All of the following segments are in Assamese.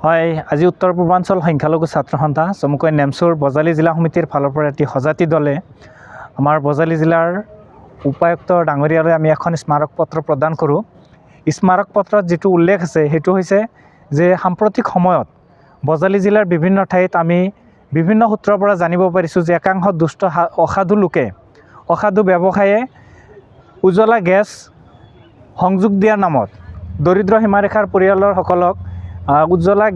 হয়, আজি উত্তৰ পূৰ্বাঞ্চল সংখ্যালঘু ছাত্ৰ সন্থা চমুকৈ নেমচুৰ বজালী জিলা সমিতিৰ ফালৰ পৰা এটি সজাতি দলে আমাৰ বজালী জিলাৰ উপায়ুক্ত ডাঙৰীয়ালৈ আমি এখন স্মাৰক পত্ৰ প্ৰদান কৰোঁ। স্মাৰক পত্ৰত যিটো উল্লেখ আছে, সেইটো হৈছে যে সাম্প্ৰতিক সময়ত বজালী জিলাৰ বিভিন্ন ঠাইত আমি বিভিন্ন সূত্ৰৰ পৰা জানিব পাৰিছোঁ যে একাংশ দুষ্ট অসাধু লোকে, অসাধু ব্যৱসায়ীয়ে উজ্বলা গেছ সংযোগ দিয়াৰ নামত দৰিদ্ৰ সীমাৰেখাৰ পৰিয়ালৰ সকলক উজ্জ্বলা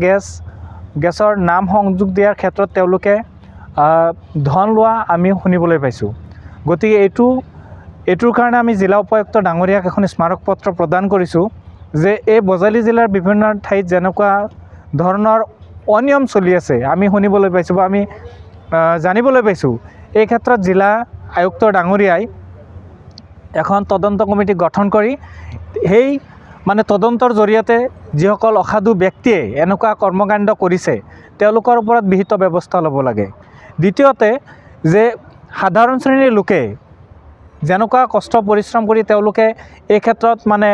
গেছৰ নাম সংযোগ দিয়াৰ ক্ষেত্ৰত তেওঁলোকে ধন লোৱা আমি শুনিবলৈ পাইছোঁ। গতিকে এইটোৰ কাৰণে আমি জিলা উপায়ুক্ত ডাঙৰীয়াক এখন স্মাৰক পত্ৰ প্ৰদান কৰিছোঁ যে এই বজালী জিলাৰ বিভিন্ন ঠাইত যেনেকুৱা ধৰণৰ অনিয়ম চলি আছে, আমি শুনিবলৈ পাইছোঁ বা আমি জানিবলৈ পাইছোঁ, এই ক্ষেত্ৰত জিলা আয়ুক্ত ডাঙৰীয়াই এখন তদন্ত কমিটি গঠন কৰি সেই মানে তদন্তৰ জৰিয়তে যিসকল অসাধু ব্যক্তিয়ে এনেকুৱা কৰ্মকাণ্ড কৰিছে, তেওঁলোকৰ ওপৰত বিহিত ব্যৱস্থা ল'ব লাগে। দ্বিতীয়তে যে সাধাৰণ শ্ৰেণীৰ লোকে যেনেকুৱা কষ্ট পৰিশ্ৰম কৰি তেওঁলোকে এই ক্ষেত্ৰত মানে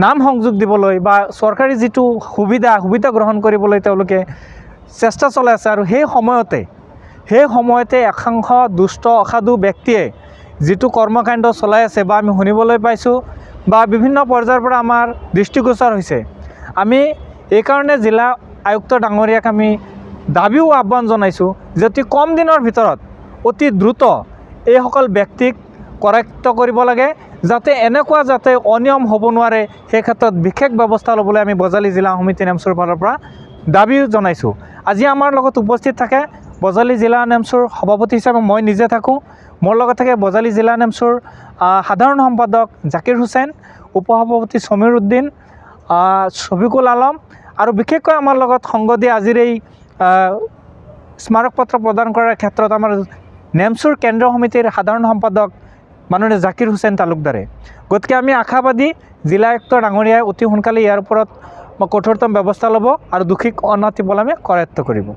নাম সংযোগ দিবলৈ বা চৰকাৰী যিটো সুবিধা গ্ৰহণ কৰিবলৈ তেওঁলোকে চেষ্টা চলাই আছে আৰু সেই সময়তে একাংশ দুষ্ট অসাধু ব্যক্তিয়ে যিটো কৰ্মকাণ্ড চলাই আছে বা আমি শুনিবলৈ পাইছোঁ বা বিভিন্ন পৰ্যায়ৰ পৰা আমাৰ দৃষ্টিগোচৰ হৈছে, আমি এইকাৰণে জিলা আয়ুক্ত ডাঙৰীয়াক আমি দাবীও আহ্বান জনাইছোঁ যে অতি কম দিনৰ ভিতৰত অতি দ্ৰুত এইসকল ব্যক্তিক কৰায়ত্ব কৰিব লাগে, যাতে এনেকুৱা যাতে অনিয়ম হ'ব নোৱাৰে। সেই ক্ষেত্ৰত বিশেষ ব্যৱস্থা ল'বলৈ আমি বজালী জিলা সমিতি নেমচুৰ ফালৰ পৰা দাবীও জনাইছোঁ। আজি আমাৰ লগত উপস্থিত থাকে বজালী জিলা নেমচুৰ সভাপতি হিচাপে মই নিজে থাকোঁ, মোৰ লগত থাকে বজালী জিলা নেমচুৰ সাধাৰণ সম্পাদক জাকিৰ হুছেইন, উপসভাপতি সমীৰ উদ্দিন, শফিকুল আলম আৰু বিশেষকৈ আমাৰ লগত সংগ দি আজিৰ এই স্মাৰক পত্ৰ প্ৰদান কৰাৰ ক্ষেত্ৰত আমাৰ নেমচুৰ কেন্দ্ৰীয় সমিতিৰ সাধাৰণ সম্পাদক মাননীয় জাকিৰ হুছেইন তালুকদাৰে। গতিকে আমি আশাবাদী, জিলা আয়ুক্ত ডাঙৰীয়াই অতি সোনকালে ইয়াৰ ওপৰত কঠোৰতম ব্যৱস্থা ল'ব আৰু দোষীক অনতিপলমে কৰায়ত্ব কৰিব।